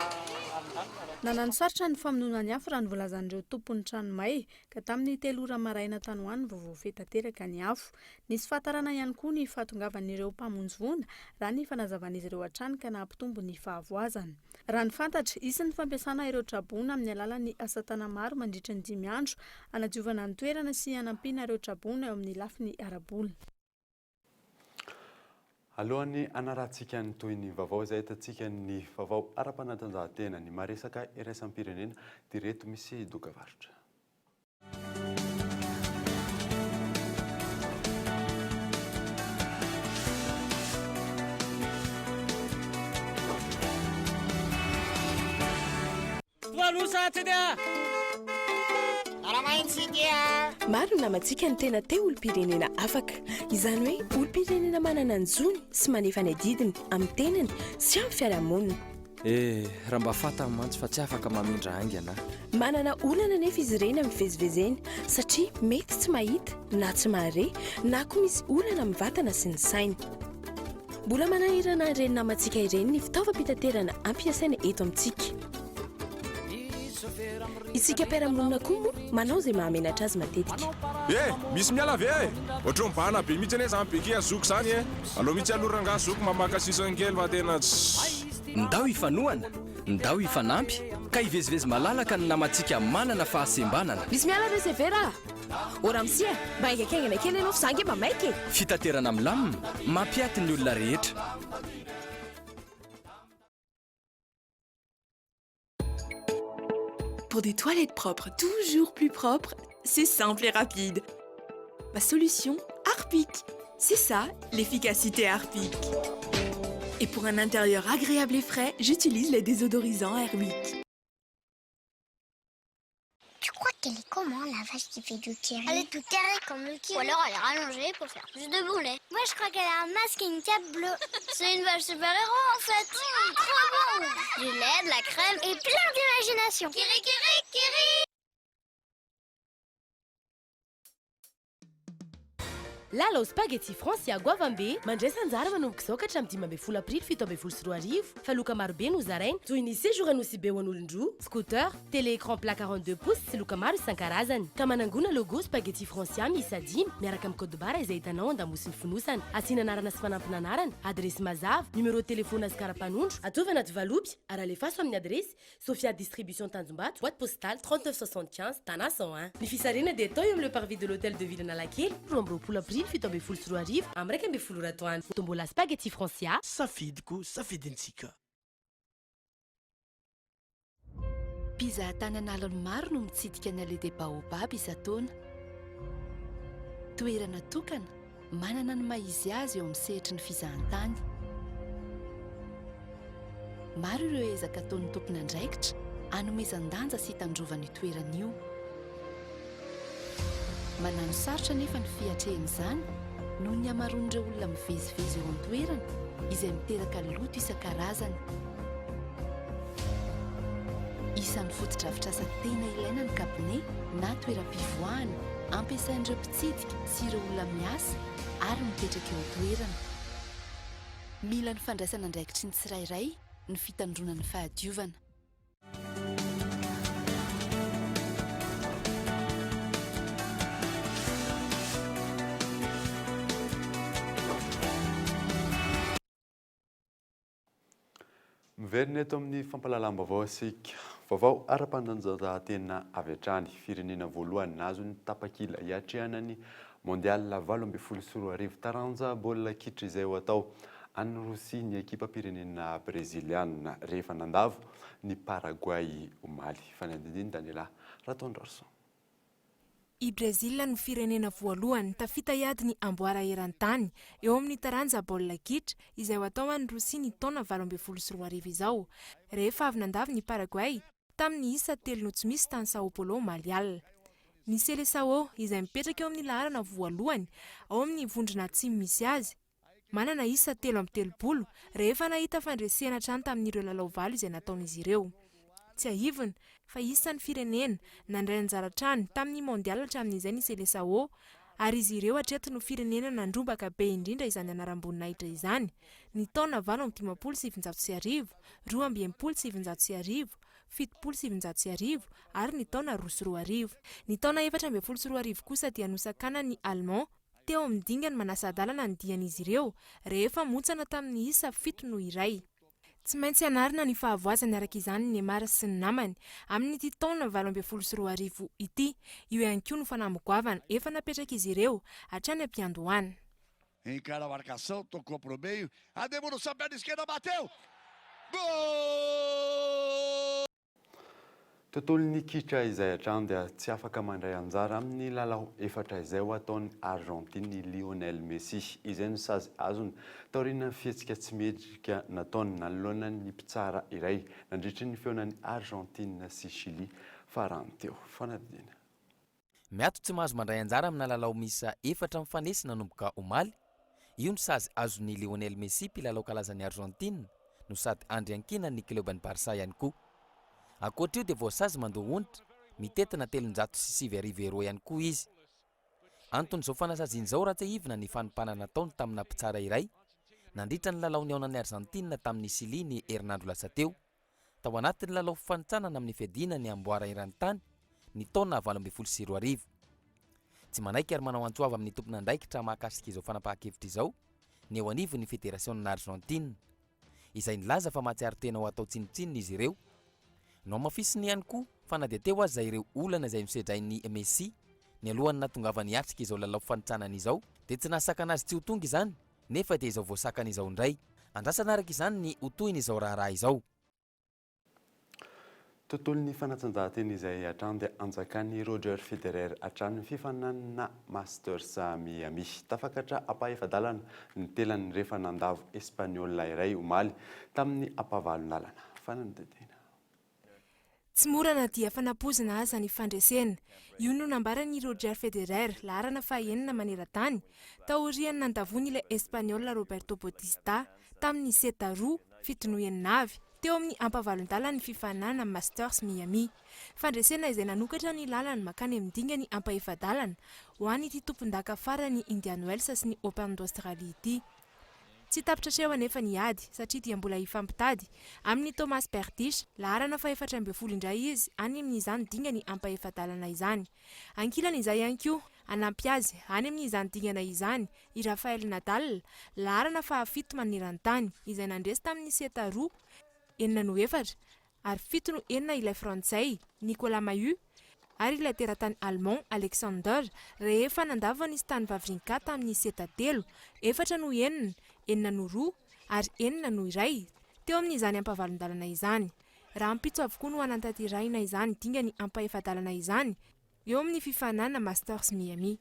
alindalina. Nananosarotra ny famonoana ny afo raha ny voalazan'ireo tompon'ny trano may ka tamin'ny telo ora maraina tany ho any vao voafehy tanteraka ny afo. Nisy fahatarana ihany koa ny fahatongavan'ireo mpamonjy voina, raha ny fanazavan'izy ireo hatrany ka nahampitombo ny fahavoazana. Raha ny fantatra, hisy ny fampiasana ireo traboina amin'ny alalan'ny asa tana-maro mandritra ny dimy andro, hanadiovana ny toerana sy hanampiana ireo traboina eo amin'ny lafiny ara-bola. Alohan'ny hanarahantsika ny tohin'ny vaovao izay ahitantsika ny vaovao ara-panatanjahantena, ny maresaka iraisam-pirenena dia ireto misy dokavarotra. Maro ny namantsika no tena te olom-pirenena afaka. Izany hoe olom-pirenena manana ny zony sy manefa ny adidiny amin'ny tenany sy amin'ny fiarahamonina. Eh, raha mba fantany mantsy fa tsy afaka mamindra haingana aho. Manana olana anefa izy ireny amin'ny fivezivezeny satria mety tsy mahita na tsy mahare na koa misy olana amin'ny vatana sy ny saina. Mbola manahirana ireny namantsika ireny ny fitaovam-pitaterana ampiasaina eto amintsika. Isika mpiara-monina koa moa manao izay mahamenatra azy matetika. Eh! Misy miala ve eh? Ohatran'ny mibahana be mihitsy anie zany Beky a zoky zany eh! Aleo mihitsy aloha rangaha zoky mba maka sisiny kely fa tena tsy. Ndao hifanohana, ndao hifanampy ka hivezivezy malalaka ny namantsika manana fahasembanana. Misy miala ve Severa a? Ô ramose a, mba haingankaingana kely ianao fa za ange mba maika e! Fitaterana milamina, mampiaty ny olona rehetra. Pour des toilettes propres toujours plus propres, c'est simple et rapide. Ma solution, Harpic. C'est ça, l'efficacité Harpic. Et pour un intérieur agréable et frais, j'utilise les désodorisants Airwick. Tu crois qu'elle est comment la vache qui fait du kiri Elle est toute carrée comme le kiri. Ou alors elle est rallongée pour faire plus de bon lait. Moi je crois qu'elle a un masque et une cape bleue. C'est une vache super-héros en fait. Mmh, trop bon Du lait, de la crème et plein d'imagination. Kiri kiri kiri Lalao Spaghetti Francia goavambe, mandraisa anjara manomboka izao ka hatramin'ny 15 aprily 2017 fa loka marobe no zaraina toy ny séjour Anosibe ho an'olon-droa, scooter, télé écran plat 42 pouces sy loka maro isan-karazany. Ka manangona logo Spaghetti Francia miisa dimy miaraka amin'ny code barre izay hitanao an-damosin'ny fonosana. Asiana anarana sy fanampin'anarana, adiresy mazava, numéro telephone sy kara-panondro, ataovy anaty valopy ary alefaso amin'ny adiresy Sofia Distribution Tanjombato, boîte postale 39 75, Tana 101. Ny fisarihana dia atao eo amin'ny Le Parvis de l'Hôtel de Ville Analakely, 22 aprily 2017 amin'ny 11 ora atoandro. Tombola Spaghetti Francia. Safidiko, safidintsika. Mpizahatany an'aliny maro no mitsidika ny Allée des Baobabs isan-taona. Toerana tokana Manana ny maha izy azy eo amin'ny sehatry ny fizahantany. Maro ireo ezaka ataon'ny tompon'andraikitra hanomezan-danja sy hitandrovana io toerana io. Manano sarotra anefa ny fiatrehana izany noho ny hamaroan'ireo olona mivezivezy eo an-toerana izay miteraka loto isan-karazany. Isan'ny fotodrafitrasa tena ilaina ny cabinet na toeram-pivoahana. ampiasain'ireo mpitsidika sy ireo olona miasa ary mipetraka eo an-toerana. Mila ny fandraisana andraikitry ny tsirairay ny fitandroana ny fahadiovana. Miverina eto amin'ny fampahalalam-baovao isika. Vaovao ara-panatanjahantena avy hatrany. Firenena voalohany nahazo ny tapakila hiatrehana ny Mondial 2018 taranja baolina kitra izay ho atao any Rosia ny ekipam-pirenena breziliana rehefa nandavo ny Paraguay omaly. Fanadihadian'i Daniela Rataondrarison. I Brezila no firenena voalohany tafita hiady ny amboara eran-tany eo amin'ny taranja baolina kitra izay ho atao any Rosia ny taona 2018 izao, rehefa avy nandavo ny Paraguay tamin'ny isa telo no tsy misy tany Sao Paulo omaly alina. Ny Seleçao izay mipetraka eo amin'ny laharana voalohany ao amin'ny vondrona atsimo misy azy, manana isa 33, rehefa nahita fandresena hatrany tamin'ireo lalao valo izay nataon'izy ireo. Tsiahivina fa isan'ny firenena nandray anjara hatrany tamin'ny Mondial hatramin'izay ny Seleçao ary izy ireo hatreto no firenena nandrombaka be indrindra izany anaram-boninahitra izany, ny taona 1958, 1962, 1970 ary ny taona 2002. Ny taona 2014 kosa dia nosakanan'ny Allemand teo amin'ny dingan'ny manasa-dalana ny dian'izy ireo rehefa montsana tamin'ny isa fito noho iray. Tsy maintsy hanarina ny fahavoazany araka izany Neymar sy ny namany amin'ity taona 2018 ity. Io ihany koa no fanamby goavana efa napetrak'izy ireo hatrany am-piandohana. Encara a marcação, tocou pro meio, a devolução, perna esquerda, bateu! Gol! Tontolon'ny kitra izay hatrany dia tsy afaka mandray anjara amin'ny lalao efatra izay ho ataon'i Argentine i Lionel Messi. Izay no sazy azony taorian'ny fihetsika tsy mendrika nataony nanoloana ny mpitsara iray nandritry ny fihaonan'i Argentine sy Chili farany teo. Fanadihadiana. Miato tsy mahazo mandray anjara amina lalao miisa efatra mifanesy nanomboka omaly. Io ny sazy azon'i Lionel Messi, mpilalao kalazan'i Argentine no sady andry iankinan'ny klioban'i Barça ihany koa. Ankoatra io dia voasazy mandoa onitra mitentina 903 euros ihany koa izy. Anton'izao fanasaziana izao raha tsiahivina ny fanompana nataony tamina mpitsara iray nandritra ny lalao nihaonan'i Argentine tamin'i Chili ny herinandro lasa teo. tao anatin'ny lalao fifanintsanana amin'ny fiadiana ny amboara eran-tany ny taona 2018. Tsy manaiky ary manao antso avo amin'ny tompon'andraikitra mahakasika izao fanapahan-kevitra izao ny eo anivon'ny federasionina Argentine, izay nilaza fa mahatsiaro tena ho atao tsinontsinona izy ireo. Nohamafisiny ihany koa fa na dia teo aza ireo olana izay nosedrain'i Messi nialohan'ny nahatongavany hiatrika izao lalao fifanintsanana izao dia tsy nahasakana azy tsy ho tonga izany nefa dia izao voasakana izao indray. Andrasana araka izany ny ho tohin'izao raharaha izao. Tontolon'ny fanatanjahantena izay hatrany dia anjakan'i Roger Federer hatrany ny fifaninanana Masters Miami. Tafakatra ampahefa-dalana ny tenany rehefa nandavo Espaniola iray omaly tamin'ny ampahavalon-dalana. Fanadihadiana. Tsy mora na dia fanampoizina aza ny fandresena. Io no nambaran'i Roger Federer, laharana fahenina maneran-tany, taorian'ny nandavoany ilay Espaniola Roberto Bautista, tamin'ny seta roa, fito noho enina avy, teo amin'ny ampahavalon-dalan'ny fifaninanana Masters Miami. Fandresena izay nanokatra ny lalany mankany amin'ny dingany ampahefa-dalana ho an'ity tompondaka farany Indian Wells sy ny Open d'Australie ity. Tsy tapitra hatreo anefa ny ady satria dia mbola hifampitady amin'i Thomas Berdych, laharana fahefatra ambin'ny folo indray izy any amin'izany dingany ampahefa-dalana izany. Ankilany izay ihany koa, hanampy azy any amin'izany dingana izany i Rafael Nadal, laharana fahafito maneran-tany, izay nandresy tamin'ny seta roa, enina noho efatra, ary fito no enina ilay Frantsay, Nicolas Mahut, ary ilay teratany Allemand, Alexander, rehefa nandavo an'i Stan Wawrinka tamin'ny seta telo, efatra noho enina, enina noho roa, ary enina noho iray, teo amin'izany ampahavalon-dalana izany. Rahampitso avokoa no hanatanterahina izany dingany ampahefa-dalana izany eo amin'ny fifaninanana Masters Miami.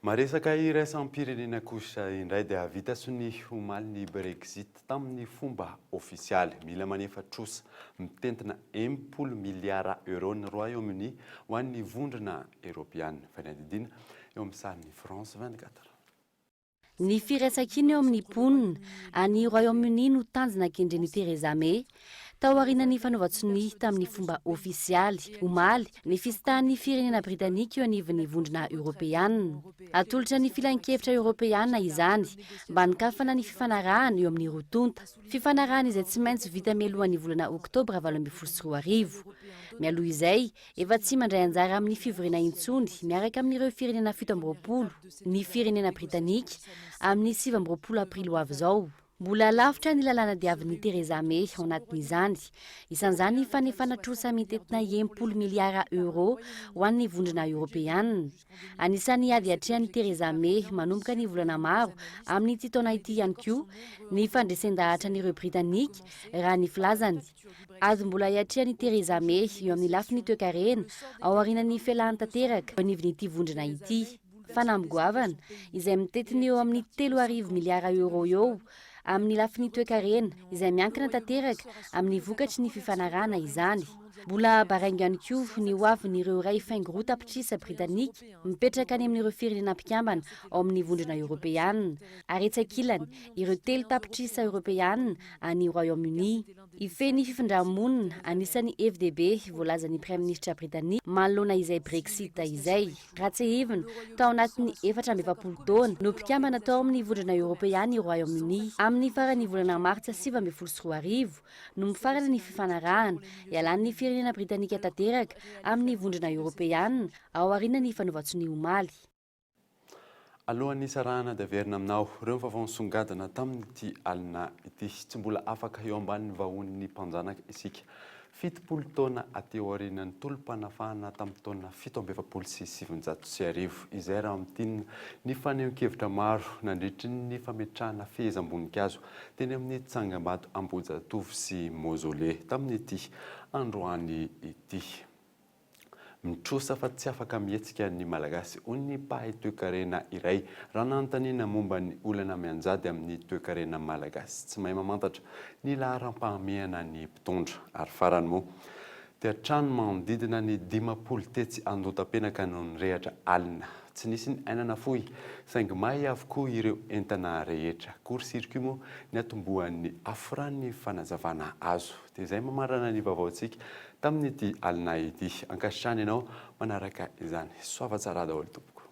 Maresaka iraisam-pirenena kosa indray dia vita sonia omaly ny Brexit tamin'ny fomba ofisialy. Mila manefa trosa mitentina 60 miliara euros ny Royaume-Uni ho an'ny Vondrona Eoropeana. Fanadihadiana eo amin'ny sarin'ny France 24. Ny firaisankina eo amin'ny mponina any Royaume-Uni no tanjona kendren'i Theresa May. Taorian'ny fanaovan-tsonia tamin'ny fomba ofisialy, omaly, ny fisintahan'ny firenena britanika eo anivon'ny Vondrona Eoropeana. Atolotra ny Filankevitra Eoropeana izany mba hanokafana ny fifanarahana eo amin'ny roa tonta. Fifanarahana izay tsy maintsy vita mialohan'ny volana oktobra 2018. Mialoha izay, efa tsy mandray anjara amin'ny fivoriana intsony miaraka amin'ireo firenena 27 ny firenena britanika amin'ny 29 aprily ho avy izao. Mbola lavitra ny lalàna diavin'i Theresa May ao anatin'izany. Isan'izany ny fanefana trosa mitentina 60 miliara euro ho an'ny Vondrona Eoropeana. Anisan'ny ady atrehan'i Theresa May manomboka ny volana maro amin'ity taona ity ihany koa ny fandresen-dahatra an'ireo Britanika, raha ny filazany. Ady mbola hiatrehan'i Theresa May eo amin'ny lafiny toekarena ao aorianan'ny fialany tanteraka eo anivon'ity vondrona ity. Fanamby goavana, izay mitentina eo amin'ny 3000 miliara euro eo amin'ny lafiny toekarena, izay miankina tanteraka amin'ny vokatry ny fifanarahana izany. Mbola baraingo ihany koa ny hoavin'ireo 1,2 tapitrisa Britanika mipetraka any amin'ireo firenena mpikambana ao amin'ny Vondrona Eoropeana, ary etsy ankilany, ireo 3 tapitrisa Eoropeana any Royaume-Uni. Hifehy ny fifindra-monina, anisan'ny hevi-dehibe voalazan'ny Praiminisitra Britanika manoloana izay Brexit izay. Raha tsiahivina, tao anatin'ny 44 taona, no mpikambana tao amin'ny Vondrona Eoropeana i Royaume-Uni. Amin'ny faran'ny volana martsa 2019 no mifarana ny fifanarahana, hialan'ny firenena Britanika tanteraka amin'ny Vondrona Eoropeana aorianan'ny fanaovan-tsonia omaly. Alohan'ny hisarahana dia averina aminao ireo vaovao nisongadina tamin'ity alina ity. Tsy mbola afaka eo ambanin'ny vahoan'ny mpanjanaka isika. 70 taona aty aorianan'ny tolom-panafahana tamin'ny taona 1947. Izay raha mintinina ny fanehoan-kevitra maro nandritry ny fametrahana fehezam-boninkazo teny amin'ny tsangambato Ambohijatovo sy Mausolée tamin'ity androany ity. Mitrosa fa tsy afaka mihetsika ny Malagasy, hoy ny mpahay toekarena iray raha nanontaniana momba ny olana mianjady amin'ny toekarena malagasy. Tsy mahay mamantatra ny laharam-pahamehana ny mpitondra. Ary farany moa dia trano manodidina ny 50 tetsy Andohatapenaka no nirehatra alina. Tsy nisy ny aina nafoy, saingy may avokoa ireo entana rehetra. Court-circuit moa niatombohan'ny afo raha ny fanazavana azo. Dia izay mamarana ny vaovaontsika tamin'ity alina ity. Ankasitrahana ianao manaraka izany. Soava tsara daholo tompoko.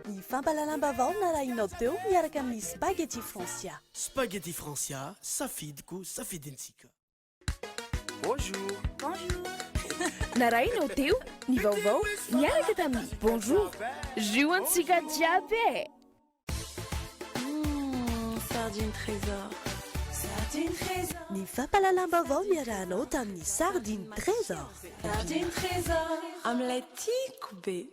Ny fampahalalam-baovao narahinao teo miaraka amin'ny Spaghetti Francia. Spaghetti Francia, safidiko, safidintsika. Bonjour. Bonjour. Narahinao teo ny vaovao niaraka tamin'ny Bonjour. Jus antsika jiaby e! Mmh, sardine trésor. Sardine trésor. Ny fampahalalam-baovao niarahanao tamin'ny Sardine Trésor. Sardine Trésor. Amin'ilay tiako be.